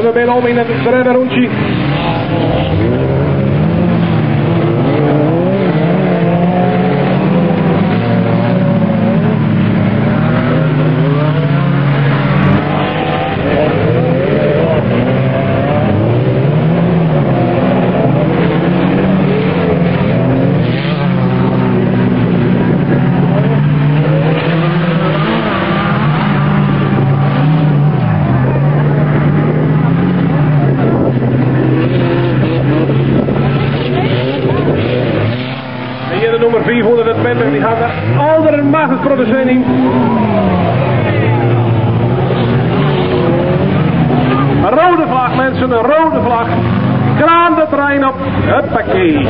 We binne om yn it tredde rûntsje. Hier de nûmer 520, dy hat der aldermachtich protte sin yn. Een rode vlag mensen, een rode vlag. Kraan de trein op. Huppakee.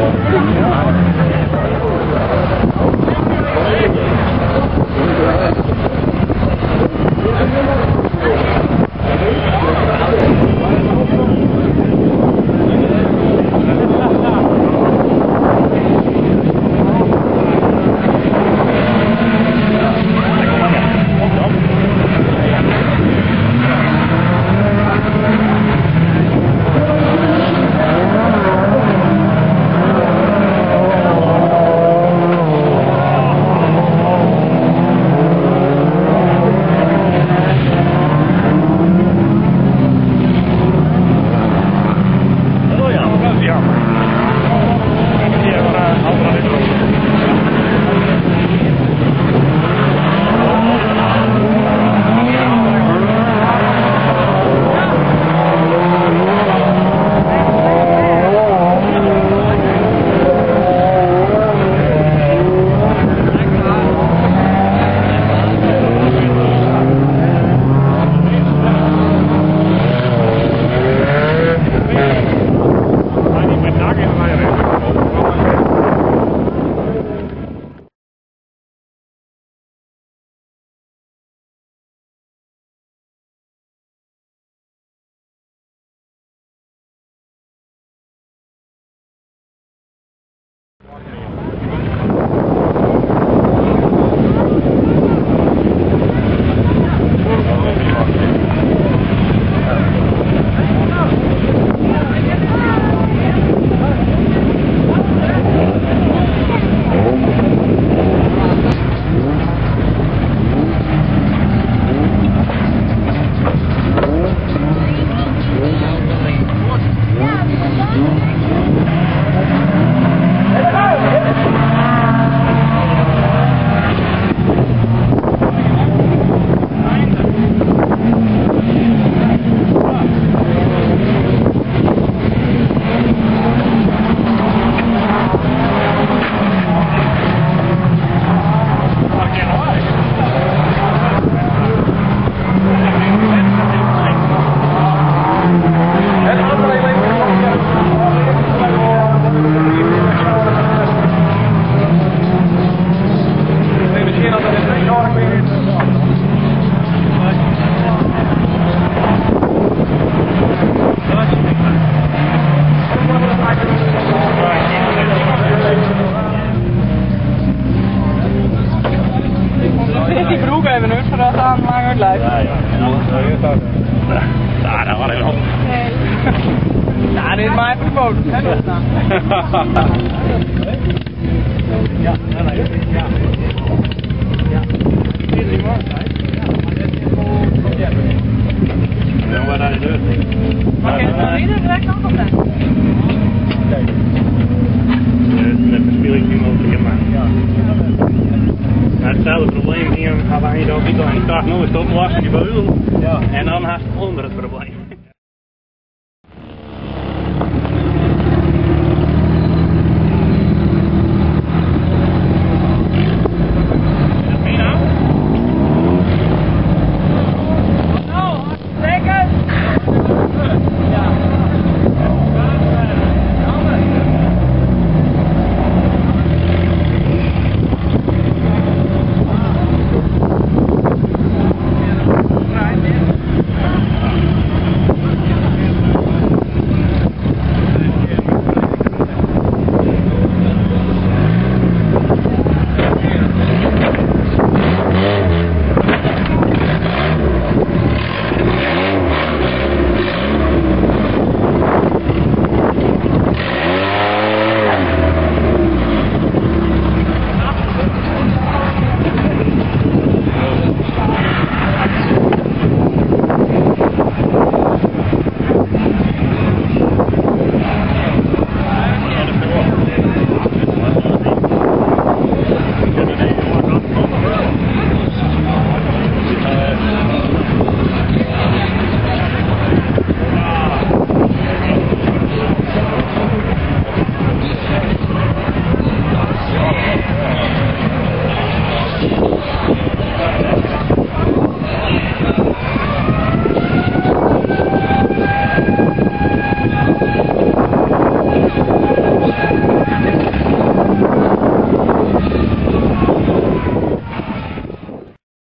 Die broek even uit, zodat het aan langer blijft. Ja, ja. Ja, dat was ik wel. Nee. Ja, dit is maar even de boot. Hè, dus dan. Ja, nee, ja. Ja. Ja, maar dat is het. Maar kan het nog niet direct nog op net? Met verspilling mogelijk maar. Maar hetzelfde probleem hier hebben wij dan niet. En ik dacht, nou is het oplossen, die beul. Ja. En dan haast onder het probleem.